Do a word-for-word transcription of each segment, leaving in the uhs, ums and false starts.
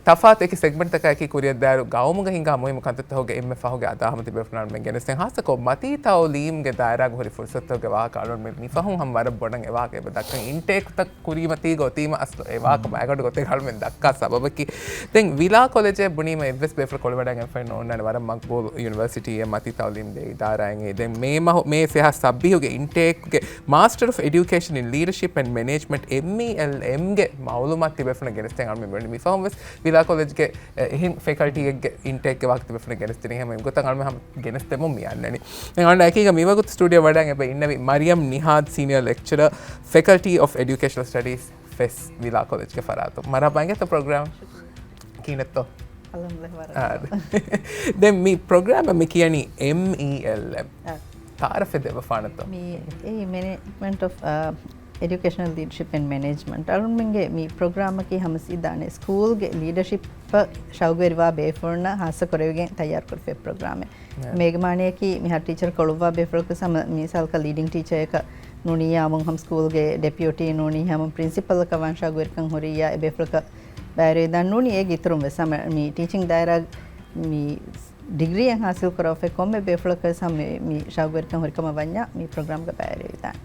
ތަފާތު އެކި ސެގްމެންޓްތަކާއެކީ ކުރިއަށްދާއިރު ގައުމުގަ ހިނގާ މުހިއްމު ކަންތައްތަކުގެ އެންމެ ފަހުގެ އަދާހަމަ ތިބޭފުޅުން އަޅުމެން ގެނެސްދޭން. ހާއްސަކޮށް މަތީ ތައުލީމްގެ ދާއިރާގަ ހުރި ފުރުސަތުތަކުގެ ވާހަކަ އަޅުމެން މިފަހުން ހަމަ ވަރަށް ބޮޑަށް އެ ވާހަކަ އެބަ ދައްކަން. އިންޓޭކްތައް ކުރީމަތީގަ އޮތީމަ އަސްލު އެ ވާހަކަ މައިގަނޑު ގޮތެއް އަޅުމެން ދައްކާ ސަބަބަކީ، ދެން ވިލާ ކޮލެޖޭ ބުނީމަ އެއްވެސް ބޭފުޅަކު ކޮޅުވަޑައިގެންފައި ނޯންނާނެ ވަރަށް މަގްބޫލު ޔުނިވަރސިޓީއެއް މަތީ ތައުލީމް ދޭ އިދާރާއެއް. ދެން މޭ މަހު، މޭ ސައްބީހުގެ އިންޓޭކްގެ މާސްޓަރ އޮފް އެޑިއުކޭޝަން އިން ލީޑަޝިޕް އެންޑް މެނޭޖްމަންޓް، އެމްއީއެލްއެމްގެ މައުލޫމާތު ތިބޭފުޅުން ގެނެސްދޭން އަޅުމެން މިވަނީ. މިފަހުން ވެސް ވިލާ ކޮލެޖްގެ އެ، އެހެން ފެކަލްޓީއެއްގެ އިންޓޭކްގެ ވާހަކަ ތިބޭފުޅުން ގެނެސްދިނީ. ހަމަ އެގޮތަށް އަޅުމެން ހަމަ ގެނެސްދެމުން މި އަންނަނީ. ދެން އަޅުގަނޑު އެކީގަ މިވަގުތު ސްޓޫޑިއޯ ވަޑައިގެން އެބަ އިންނެވި މަރިޔަމް ނިހާދް، ސީނިއަރ ލެކްޗަރ، ފެކަލްޓީ އޮފް އެޑިއުކޭޝަނަލް ސްޓަޑީސް، ފެސް، ވިލާ ކޮލެޖްގެ ފަރާތުން. މަރުޙަބާ އިނގޭތޯ ޕްރޮގްރާމް. ކިހިނެއްތޯ؟ އަލްޙަމްދުލިއްލާހް ވަރަށް. އާ، ދެން މި ޕްރޮގްރާމަށް މި ކިޔަނީ އެމްއީއެލްއެމް. އާ. ތައާރަފެއް ދެއްވާނެތޯ؟ މި އެއީ މެނޭޖްމަންޓް އޮފް، އާ، އެޑިއުކޭޝަނަލް ލީޑަޝިޕް އެންޑް މެނޭޖްމަންޓް. އަޅުމެންގެ މި ޕްރޮގްރާމަކީ ހަމަ ސީދާ ސްކޫލްގެ ލީޑަޝިޕަށް ޝައުގުވެރިވާ ބޭފުޅުންނަށް ހާއްސަ ކުރެވިގެން ތައްޔާރުކޮށްފައި ޕްރޮގްރާމެއް. އެ. މޭގެ މާނަޔަކީ މިހާރު ޓީޗަރ ކޮޅުއްވާ ބޭފުޅަކު ހަމަ މިސާލަކަށް ލީޑިން ޓީޗަރަކަށް ނޫނީ އާއްމުން ހަމަ ސްކޫލްގެ ޑެޕިއުޓީ ނޫނީ ހަމަ ޕްރިންސިޕަލަކަށް ވާން ޝައުގުވެރިކަން ހުރިއްޔާ އެ ބޭފުޅަކަށް ބައިވެރިވެދާނެ. ނޫނީ އޭގެ އިތުރުން ވެސް ހަމަ މި ޓީޗިން ދާއިރާ މި ޑިގްރީއެއް ހާސިލް ކުރައްވާފައި ކޮންމެ ބޭފުޅަކަށް ވެސް ހަމަ މި، މި ޝައުގުވެރިކަން ހުރިކަމަށް ވަންޏާ މި ޕްރޮގްރާމްގަ ބައިވެރިވެދާނެ.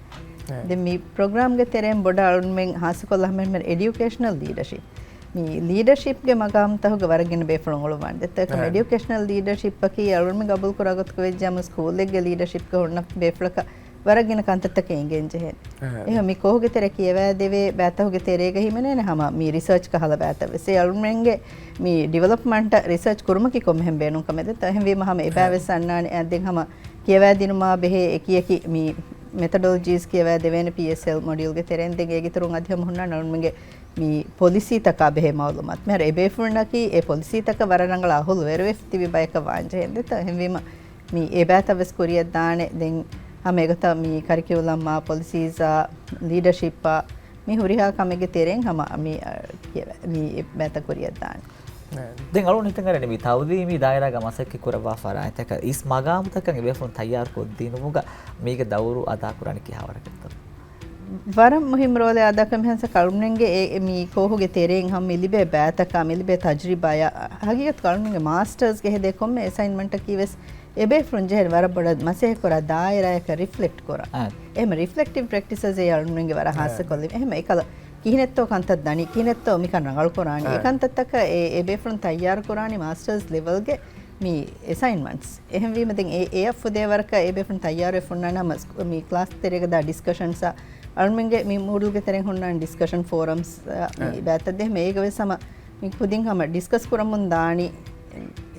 އެ. ދެން މި ޕްރޮގްރާމްގެ ތެރެއިން ބޮޑަށް އަޅުމެން ހާއްސަކޮށްލާ ހަމަ އެޑިއުކޭޝަނަލް ލީޑަޝިޕް. މި ލީޑަޝިޕްގެ މަގާމްތަކުގަ ވަރަށް ގިނަ ބޭފުޅުން އުޅުއްވާނެ. ދެއްތޯ އެކަމަ އެ. އެޑިއުކޭޝަނަލް ލީޑަޝިޕަކީ އަޅުމެން ގަބޫލު ކުރާ ގޮތަކަށް ވެއްޖެ ހަމަ ސްކޫލެއްގެ ލީޑަޝިޕްގަ ހުންނަ ބޭފުޅަކަށް ވަރަށް ގިނަ ކަންތައްތަކެއް އެނގެން ޖެހޭނެ. އެ. އެހެން މި ކޯހުގެ ތެރެ ކިޔަވާދެވޭ ބައިތަކުގެ ތެރޭގަ ހިމެނޭނެ ހަމަ މި ރިސާޗް ކަހަލަ ބައިތައް ވެސް. އެ އަޅުމެންގެ މި ޑިވެލޮޕްމަންޓަށް ރިސާޗް ކުރުމަކީ ކޮންމެހެން ބޭނުން ކަމެއް ދެއްތޯ. އެހެންވީމަ ހަމަ އެބައި އެ. ވެސް އަންނާނެ. އެ ދެން ހަމަ ކިޔަވާދިނުމާ ބެހޭ އެކިއެކި މި މެތަޑޮލޮޖީސް ކިޔަވާދެވޭނެ ޕީއެސްއެލް މޮޑިއުލްގެ ތެރެއިން. ދެން އޭގެ އިތުރުން އަދި ހަމަ ހުންނާނެ އަޅުމެންގެ މި ޕޮލިސީތަކާ ބެހޭ މައުލޫމާތު. މިހާރު އެ ބޭފުޅުންނަކީ އެ ޕޮލިސީތަކަށް ވަރަށް ރަނގަޅަށް އަހުލުވެރިވެ ތިބި ބަޔަކަށް ވާންޖެހޭނެ ދެއްތޯ. އެހެންވީމަ މި އެ ބައިތައް ވެސް ކުރިއަށް ދާނެ. ދެން ހަމަ އެގޮތަށް މި ކަރިކިއުލަމާ، ޕޮލިސީސްއާ، ލީޑަޝިޕްއާ، މި ހުރިހާ ކަމެއްގެ ތެރެއިން ހަމަ މި، އަ، ކިޔަވަ-، މި އެ ބައިތައް ކުރިއަށް ދާނެ. ދެން އަޅުގަނޑު ހިތަށް އަރަނީ މި ތައުލީމީ ދާއިރާގަ މަސައްކަތް ކުރައްވާ ފަރާތްތަކަށް އިސް މަގާމުތަކަށް އެބޭފުޅުން ތައްޔާރު ކޮށްދިނުމުގަ މީގެ ދައުރު އަދާކުރާނީ ކިހާވަރަކަށްތޯ؟ ވަރަށް މުހިއްމު ރޯލެއް އަދާކުރަން މިހާރު އަޅުގަނޑުގެ އެ، މި ކޯހުގެ ތެރެއިން ހަމަ މި ލިބޭ ބައިތަކާ، މި ލިބޭ ތަޖްރިބާއާ، ހަގީގަތުގަ އަޅުގަނޑުގެ މާސްޓަރސްގެ ހެދޭ ކޮންމެ އެސައިންމަންޓަކީ ވެސް އެބޭފުޅުން ޖެހޭނެ ވަރަށް ބޮޑަށް މަސައްކަތް ކުރާ ދާއިރާއަކަށް ރިފްލެކްޓް ކުރާ. އާ. އެހެން ރިފްލެކްޓިވް ޕްރެކްޓިސަސް އެއީ އަޅުގަނޑުގެ ވަރަށް އާ. ހާއްސަކޮށްލި. އެހެން އެކަލަ ކިހިނެއްތޯ ކަންތައް ދަނީ، ކިހިނެއްތޯ މިކަން ރަނގަޅު ކުރާނީ. އެ އާ. ކަންތައްތަކަށް އެ، އެބޭފުޅުން ތައްޔާރު ކުރާނީ މާސްޓަރސް ލެވެލްގެ މި އެސައިންމަންޓްސް. އެހެންވީމަ ދެން އެ، އެއަށް ފުދޭ ވަރަކަށް އެބޭފުޅުން ތައްޔާރުވެ ހުންނާނެ ހަމަ ސް-، މި ކްލާސް ތެރޭގަ ދާ ޑިސްކަޝަންސް، އަޅުމެންގެ މި މޫޑުލްގެ ތެރެއިން ހުންނާނެ ޑިސްކަޝަން ފޯރަމްސް، މި އެ. ބައިތައް ދެ ހަމަ އޭގަ ވެސް ހަމަ މި ކުދިން ހަމަ ޑިސްކަސް ކުރަމުން ދާނީ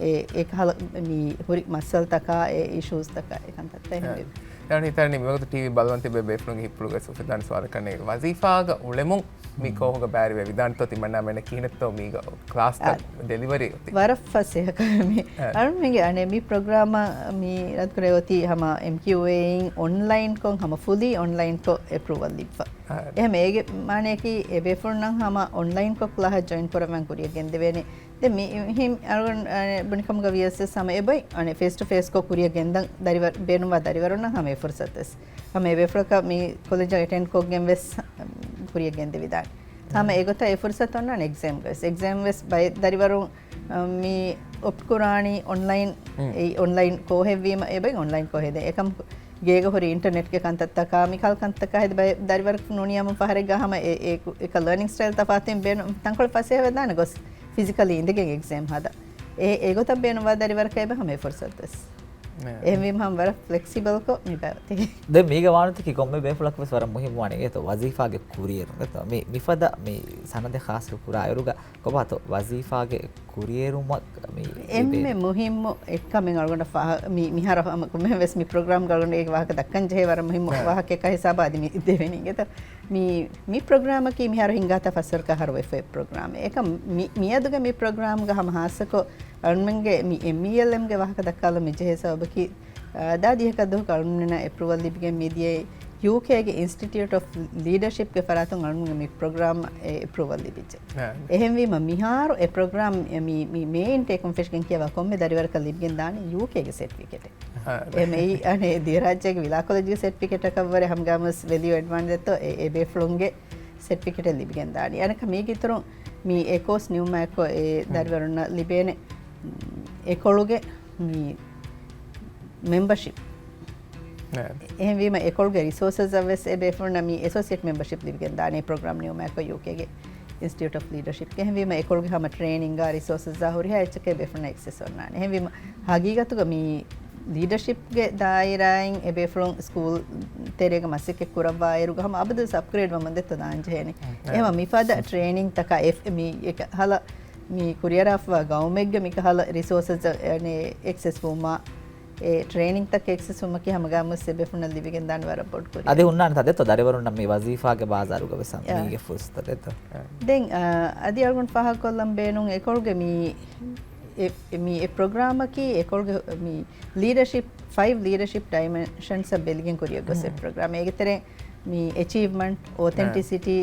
އެ، އެ ކަހަލަ މި ހުރި މައްސަލަތަކާ، އެ އިޝޫސްތަކާ، އެ ކަންތައްތައް އެ. އެހެންވެ. ދެން ހިތަށް އަރަނީ މިވަގުތު ޓީވީ ބަލަން ތިބޭ ބޭފުޅުންގެ ހިތްޕުޅުގައި އުފެދާނެ ސުވާލަކަށް ވަޒީފާގަ އުޅެމުން މި ކޯހުގަ ބައިވެރިވެވިދާނެތޯ ތިމަންނާ މެންނަ ކިހިނެއްތޯ މީގަ ކްލާސްތައް އާ. ޑެލިވަރީ އޮތީ؟ ވަރަށް ފަސޭހަ ކަމެއް. އާ. އަޅުމެންގެ އަނެއް މި ޕްރޮގްރާމަށް މި ރަދުކުރެވޭ އޮތީ ހަމަ އެމްކިއުއޭއިން އޮންލައިންކޮށް ހަމަ ފުލީ އޮންލައިންކޮށް އެޕްރޫވަލް ލިބިފަ. އާ. އެހެން އޭގެ މާނަޔަކީ އެބޭފުޅުންނަށް ހަމަ އޮންލައިންކޮށް ކްލާހަށް ޖޮއިން ކުރައްވަން ކުރިއަށް ގެންދެވޭނެ. ދެން މި ހިން އަޅުގަނޑު ބުނިކަމުގަ ވިޔަސް ވެސް ހަމަ އެބައި އަނެއް ފޭސް ޓު ފޭސްކޮށް ކުރިއަށް ގެންދަން ދަރިވަރު، ބޭނުންވާ ދަރިވަރުންނަށް ހަމަ އެ ފުރުސަތު ވެސް. ހަމަ އެބޭފުޅަކަށް މި ކޮލެޖަށް އެޓެންޑް ކޮށްގެން ވެސް ކުރިއަށް ގެންދެވިދާނެ. ހަމަ އެގޮތަށް އެ ފުރުސަތު އޮންނާނެ އެގްޒޭމްގަ ވެސް. އެގްޒޭމް ވެސް ބައެއް ދަރިވަރުން މި އޮޕްޓް ކުރާނީ އޮންލައިން، އެ އޮންލައިން ކޯހެއްވީމަ އެބައި އޮންލައިން ކޯހެއް ދޭ. އެކަމަކު ގޭގަ ހުރި އިންޓަރނެޓްގެ ކަންތައްތަކާ މިކަހަލަ ކަންތައްތަކާ ހެދި ބައެއް ދަރިވަރަކު ނޫނީ ހަމަ ފަހަރެއްގަ ހަމަ އެ، އެ، އެކަ ލަރނިން ސްޓައިލް ތަފާތުވެ ބޭނު-، ތަންކޮޅެއް ފަސޭހަވެދާނެ ގޮސް ފިޒިކަލީ އިނދެގެން އެގްޒޭމް ހަދާ. އެ، އެގޮތަށް ބޭނުންވާ ދަރިވަރަކަށް އެބަ ހަމަ އެ ފުރުސަތު ވެސް. އެހެންވީމަ ހަމަ ވަރަށް ފްލެކްސިބަލްކޮށް މި ބައި އޮތީ. ދެން މީގަ ވާނެތަ ކި ކޮންމެ ބޭފުޅަކު ވެސް ވަރަށް މުހިއްމުވާނެ އިނގޭތޯ ވަޒީފާގެ ކުރިއެރުން އިނގޭތޯ. މި، މިފަދަ މި ސަނަދެއް ހާސިލް ކުރާއިރުގަ ކޮބާތޯ ވަޒީފާގެ ކުރިއެރުމަށް މި އެންމެ މުހިއްމު އެއްކަމެއް އަޅުގަނޑަށް ފާހަ-، މި، މިހާރު ހަމަ ކޮންމެހެން ވެސް މި ޕްރޮގްރާމްގަ އަޅުގަނޑު އޭގެ ވާހަކަ ދައްކަން ޖެހޭ ވަރަށް މުހިއްމު އާ. ވާހަކައެއް ހިސާބަށް އަދި މި ދެވެނީ އިނގޭތޯ. މި، މި ޕްރޮގްރާމަކީ މިހާރު ހިނގާތާ ފަސްވަރަކަށް އަހަރު އޮތް ޕްރޮގްރާމެއް. އެކަމް މި، މިއަދުގެ މި ޕްރޮގްރާމްގަ ހަމަ ހާއްސަކޮށް އަޅުމެންގެ މި އެމްއީއެލްއެމްގެ ވާހަކަ ދައްކާލަން މި ޖެހޭ ސަބަބަކީ، އާ، ދާ ދިހަކަށް ދުވަހަކަށް އަޅުމެންނަށް އެޕްރޫވަލް ލިބިގެން މިދިޔައީ ޔޫކޭގެ އިންސްޓިޓިއުޓް އޮފް ލީޑަޝިޕްގެ ފަރާތުން އަޅުމެންގެ މި ޕްރޮގްރާމް އެ އެޕްރޫވަލް ލިބިއްޖެ. އާ. އެހެންވީމަ މިހާރު އެ ޕްރޮގްރާމް މި، މި މޭ އިންޓޭކުން ފެށިގެން ކިޔަވާ ކޮންމެ ދަރިވަރަކަށް ލިބިގެން ދާނީ ޔޫކޭގެ ސެޓްފިކެޓެއް. އެހެން އެއީ އަނެއް ދިވެހިރާއްޖޭގެ ވިލާ ކޮލެޖްގެ ސެޓްފިކެޓަކަށްވުރެ ހަމަގައިމުވެސް ވެލިއު އެޑްވާންސް ދެއްތޯ އެ، އެ ބޭފުޅުންގެ ސެޓްފިކެޓެއް ލިބިގެން ދާނީ. އަނެއްކާ މީގެ އިތުރުން މި އެ ކޯސް ނިމުމާއެކު އެ ދަރިވަރުންނަށް ލިބޭނެ އެކޮޅުގެ މި މެމްބަޝިޕް. އެހެންވީމަ އެކޮޅުގެ ރިސޯސަސްއަށް ވެސް އެ ބޭފުޅުންނަށް މި އެސޯސިއޭޓް މެމްބަޝިޕް ލިބިގެން ދާނެ އެ ޕްރޮގްރާމް ނިމުމާއެކު ޔޫކޭގެ އިންސްޓިޓިއުޓް އޮފް ލީޑަޝިޕްގެ. އެހެންވީމަ އެކޮޅުގެ ހަމަ ޓްރޭނިންގާ ރިސޯސަސްއާ ހުރިހާ އެއްޗެކޭ ބޭފުޅުންނަށް އެކްސެސް އޮންނާނެ. އެހެންވީމަ ހަގީގަތުގަ މި ލީޑަޝިޕްގެ ދާއިރާއިން އެ ބޭފުޅުން ސްކޫލް ތެރޭގަ މަސައްކަތް ކުރައްވާއިރުގަ ހަމަ އަބަދުވެސް އަޕްގްރޭޑް ވަމުން ދެއްތޯ ދާންޖެހޭނެ. އެހެމަ މިފަދަ ޓްރޭނިންތަކާ އެ މި އެކަހަލަ މި ކުރިއަރާފަ ގައުމެއްގެ މިކަހަލަ ރިސޯސަސް އެކްސެސް ވުމާ، އެ ޓްރޭނިންތަކް އެކްސެސް ވުމަކީ ހަމަ ގާމުސް އެ ބޭފުޅުންނަށް ލިބިގެން ދާން ވަރަށް ބޮޑު ކުރިއަރަކަށް. އަދި ހުންނާނެ ތަދެއްތޯ ދަރިވަރުންނަށް މި ވަޒީފާގެ ބާޒާރުގަ ވެސް ހަމަ މީގެ ފުރުސަތު ތަދެއްތޯ. ދެން، އަ، އަދި އަޅުގަނޑު ފާހަގަކޮށްލަން ބޭނުން އެކޮޅުގެ މި އެ، މި އެ ޕްރޮގްރާމަކީ އެކޮޅުގެ މި ލީޑަޝިޕް، ފައިވް ލީޑަޝިޕް ޑައިމެންޝަންސް އަށް ބެލިގެން ކުރިއަށް ގޮސް އެ ޕްރޮގްރާމް. އޭގެ ތެރޭ މި އެޗީވްމަންޓް، އޮތެންޓިސިޓީ،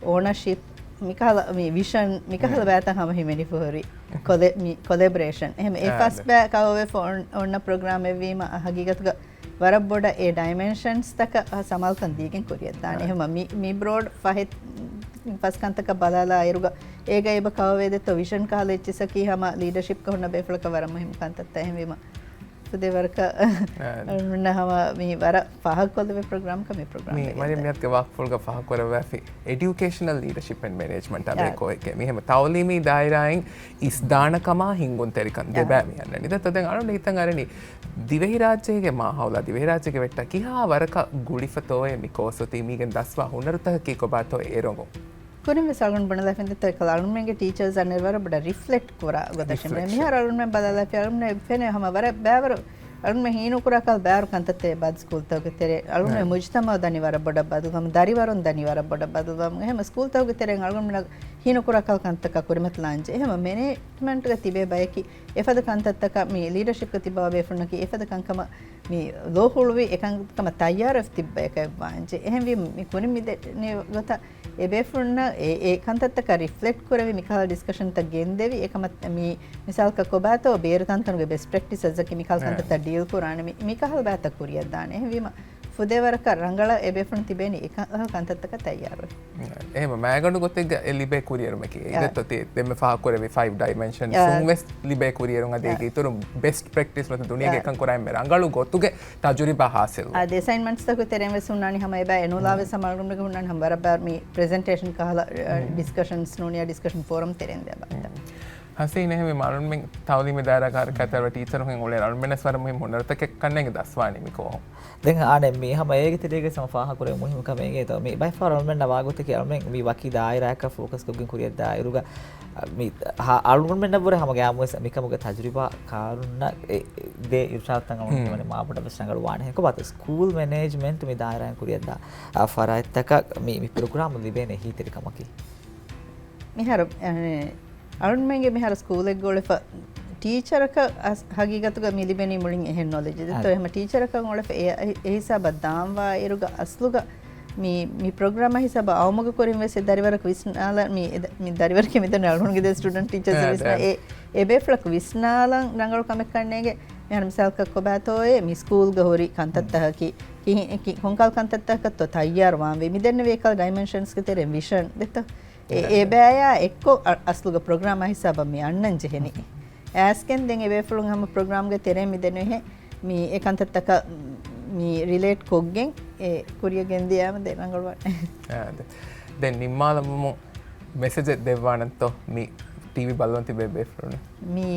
އޯނަޝިޕް، މިކަހަލަ މި ވިޝަން، މިކަހަލަ ބައިތައް ހަމަ ހިމެނިފަ ހުރި ކޮލެ-، މި ކޮލެބްރޭޝަން. އެހެމަ އެ ފަސް ބައި ކަވަވެފަ އޮން-، އޮންނަ ޕްރޮގްރާމެއް ވީމަ، ހަގީގަތުގަ ވަރަށް ބޮޑަށް އެ ޑައިމެންޝަންސްތަކަށް ސަމާލުކަން ދީގެން ކުރިއަށްދާނެ. އެހެމަ މި، މި ބްރޯޑް ފަހެ-، ފަސް ކަންތަކަށް ބަލާލާއިރުގަ އޭގަ އެބަ ކަވަވޭ ދެއްތޯ ވިޝަން ކަހަލަ އެއްޗިއްސަކީ ހަމަ ލީޑަޝިޕްގަ ހުންނަ ބޭފުޅަކަށް ވަރަށް މުހިންމު ކަންތައްތައް. އެހެންވީމަ ފުދޭވަރަކަށް އަޅުގަނޑު ހަމަ މި ވަރަށް ފާހަގަކޮށްލެވޭ ޕްރޮގްރާމަކަށް މި ޕްރޮގްރާމް މި ވެގެންދާ. މަރިޔަމް މިއަދުގެ ވާހަކަފުޅުގަ ފާހަގަކުރައްވާފި އެޑިއުކޭޝަނަލް ލީޑަޝިޕް އެންޑް މެނޭޖްމަންޓް އާ. ބޭކޯއެކޭ. މިހެމަ ތައުލީމީ ދާއިރާއިން އިސްދާނަ ކަމާ ހިންގުންތެރިކަން ދެބައި މި އަންނަނީ. ދެއްތޯ ދެން އަޅުގަނޑު ހިތަށް އަރަނީ ދިވެހިރާއްޖޭގެ މާހައުލާ، ދިވެހިރާއްޖޭގެ ވެއްޓާ ކިހާ ވަރަކަށް ގުޅިފަތޯއޭ މި ކޯސް އޮތީ މީގެން ދަސްވާ ހުނަރުތަކަކީ ކޮބާތޯ އޭރުން؟ ކުރިންވެސް އަޅުގަނޑު ބުނެލަފިން ދެއްތޯ އެކަލަ އަޅުގަނޑުމެންގެ ޓީޗާސް އަނެއް ވަރަށް ބޮޑަށް ރިފްލެކްޓް ކުރާ ގޮތަށް މި-، މިހާރު އަޅުގަނޑުމެން ބަލާލަފި އަޅުގަނޑު ފެނޭ ހަމަ ވަރަށް ބައިވަރު އަޅުގަނޑުމެން ހީނުކުރާކަލް ބައިވަރު ކަންތައްތައް އެބަ ސްކޫލްތަކުގެ ތެރޭ އަޅުގަނޑުމެން މުޖުތަމައު ދަނީ ވަރަށް ބޮޑަށް ބަދަލުވަމުން، ދަރިވަރުން ދަނީ ވަރަށް ބޮޑަށް ބަދަލުވަމުން. އެހެމަ ސްކޫލްތަކުގެ ތެރެއިން އަޅުގަނޑުމެން ހީނުކުރާކަލް ކަންތަކާ ކުރިމަތިލާންޖެ. އެހެމަ މެނޭޖްމަންޓްގަ ތިބޭ ބަޔަކީ އެފަދަ ކަންތައްތަކަށް މި ލީޑަޝިޕްގަ ތިބާ ބޭފުޅުންނަކީ އެފަދަ ކަންކަމަށް މި ލޯހުޅުވި އެކަންކަމަށް ތައްޔާރަށް ތިއްބަ އެކަށް ވާންޖެ. އެހެންވީމަ މި ކުރިން މިދެންނެވި ގޮތަށް އެބޭފުޅުންނަށް އެ، އެ ކަންތައްތަކަށް ރިފްލެކްޓް ކުރެވި މިކަހަލަ ޑިސްކަޝަންތައް ގެންދެވި އެކަމަށް މި މިސާލަކަށް ކޮބާތޯ ބޭރު ތަންތަނުގެ ބެސްޓް ޕްރެކްޓިސަސްއަކީ މިކަހަލަ ކަންތައްތައް ޑީލް ކުރާނެ މި، މިކަހަލަ ބައިތައް ކުރިއަށްދާނެ. އެހެންވީމަ ފުދޭވަރަކަށް ރަނގަޅަށް އެބޭފުޅުން ތިބޭނީ އެކަހަލަ ކަންތައްތަކަށް ތައްޔާރުވެ. އެހެން މައިގަނޑު ގޮތެއްގަ އެ ލިބޭ ކުރިއެރުމަކީ އެ ދެއްތޯ ތި ދެންމެ ފާހަގަކުރެއްވި ފައިވް ޑައިމެންޝަންސް އާ. ސުން ވެސް ލިބޭ ކުރިއެރުން އަދި އާ. އޭގެ އިތުރުން ބެސްޓް ޕްރެކްޓިސް ނުވަތަ ދުނިޔޭގެ އާ. އެކަން ކުރާ އެންމެ ރަނގަޅު ގޮތުގެ ތަޖުރިބާ ހާސިލް. އާ، އެސައިންމަންޓްސްތަކުގެ ތެރެއިން ވެސް ހުންނާނީ ހަމަ އެބަ އެނޫލާ ވެސް ހަމަ އަޅުގަނޑުމެން ހުންނާނީ ހަމަ ވަރަށް ބާރު މި ޕްރެޒެންޓޭޝަން ކަހަލަ ޑިސްކަޝަންސް ނޫނިޔާ ޑިސްކަޝަން ފޯރަމް ތެރެއިން ދޭ ބާތަ. ހަސީން އެހެންވީމަ އަޅުގަނޑުމެން ތައުލީމީ ދާއިރާގަ ހަރަކާތްތެރިވާ ޓީޗަރުން އުޅޭ އަޅުގަނޑުމެންނަސް ވަރަށް މުހިންމު ހުނަރުތަކެއް ކަންނޭނގެ ދަސްވާނީ މި ކޯހުން. ދެން އާނެ މީ ހަމަ އޭގެ ތެރޭގަ ހަމަ ފާހަގަކުރެވޭ މުހިންމު ކަމެއް އިނގޭތޯ. މި ބައެއްފަހަރު އަޅުމެންނަށް ވާގޮތަކީ އަޅުމެން މި ވަކި ދާއިރާއަކަށް ފޯކަސް ކޮށްގެން ކުރިއަށްދާ އިރުގަ މި ހަ-، އަޅުގަނޑުމެންނަށްވުރެ ހަމަ ގާމުވެސް މިކަމުގެ ތަޖުރިބާ ކާރުންނަށް އެ، ދޭ އިރުޝާދުތައް އަޅުމެން މާ ބޮޑަށް ވެސް ރަނގަޅު ވާނެ. ހެންކޮބާތޯ ސްކޫލް މެނޭޖްމަންޓް މި ދާއިރާއިން ކުރިއަށްދާ އާ ފަރާތްތަކަށް މި، މި ޕްރޮގްރާމު ލިބޭނެ އެހީތެރިކަމަކީ؟ މިހާރު، އަ، އަޅުންމެންގެ މިހާރު ސްކޫލެއްގަ އުޅެފަ ޓީޗަރަކަށް އަސް-، ހަގީގަތުގަ މި ލިބެނީ މުޅިން އެހެން ނޮލެޖެއް ދެއްތޯ. އެހެމަ ޓީޗަރަކަށް އުޅެފަ އެ، އެ ހިސާބަށް ދާންވާ އިރުގަ އަސްލުގަ މި، މި ޕްރޮގްރާމާ ހިސާބަށް އައުމުގެ ކުރިން ވެސް އެ ދަރިވަރަކު ވިސްނާލަން މި، މި ދަރިވަރަކީ މިދަނީ އަޅުގަނޑުގެ ދޭ ސްޓޫޑެންޓް ޓީޗަރސް ވިސްނާ އެ، އެ ބޭފުޅަކު ވިސްނާލަން ރަނގަޅު ކަމެއް ކަންނޭނގެ. މިހާރު މިސާލަކަށް ކޮބާތޯއޭ މި ސްކޫލްގަ ހުރި ކަންތައްތަކަކީ ކި-، ކޮންކަހަލަ ކަންތައްތަކަކަށްތޯ ތައްޔާރު ވާންވީ. މިދެންނެވި އެކަލަ ޑައިމެންޝަންސްގެ ތެރެއިން ވިޝަން ދެއްތޯ. އެ، އެ ބަޔާ އެއްކޮށް އަ-، އަސްލުގަ ޕްރޮގްރާމާ ހިސާބަށް މި އަންނަން ޖެހެނީ. އައިސްގެން ދެން އެބޭފުޅުން ހަމަ ޕްރޮގްރާމްގެ ތެރެއިން މިދެންނެވިހެން މި އެ ކަންތައްތަކަށް މި ރިލޭޓް ކޮށްގެން އެ ކުރިއަށް ގެންދިޔާމަ ދެން ރަނގަޅުވާނެ. އާ، ދެ-، ދެން ނިންމާލަމުން މެސެޖެއް ދެއްވާނަންތޯ މި ޓީވީ ބަލަން ތިބޭ ބޭފުޅުން؟ މި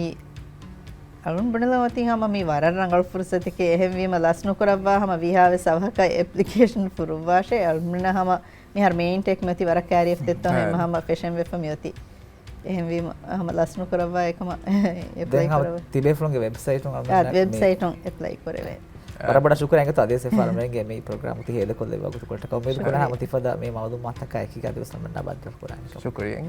އަޅުން ބުނެލަމަތި ހަމަ މި ވަރަށް ރަނގަޅު ފުރުސަތެކޭ. އެހެންވީމަ ލަސްނުކުރައްވާ ހަމަ ވީހާވެސް އަވަހަކަށް އެޕްލިކޭޝަން ފުރުއްވާށޭ. އަޅުންނަށް ހަމަ މިހާރު މެ އިންޓޭކް މަތި ވަރަށް ކާރިއެފް ދެއްތޯ ހަމަ ހަމަ ފެށެން ވެފަ މިއޮތީ. އެހެންވީމަ ހަމަ ލަސްނުކުރައްވާ އެކަމަށް އެޕްލައި ދެން ހަމަ ކުރެވޭ. ތިބޭފުޅުންގެ ވެބްސައިޓުން އަޅުމެންނަށް ވެބްސައިޓުން އެޕްލައި ކުރެވޭ. ވަރަށް ބޮޑަށް ޝުކުރިއްޔާ އިނގޭތޯ އަދިވެސް އެފްއާރްއެމްގެ މި ޕްރޮގްރާމް ތި ހޭދަކޮށްލެއްވާ ގޮތުގަ. ކޮންމެ ދުވަހަކު ހަމަ ތިފަދަ މި މައުލޫމާތުތަކާ އެކީގަ އަދިވެސް އަޅުމެންނާ ބައްދަލު ކުރާނެ. ޝުކުރިއްޔާ.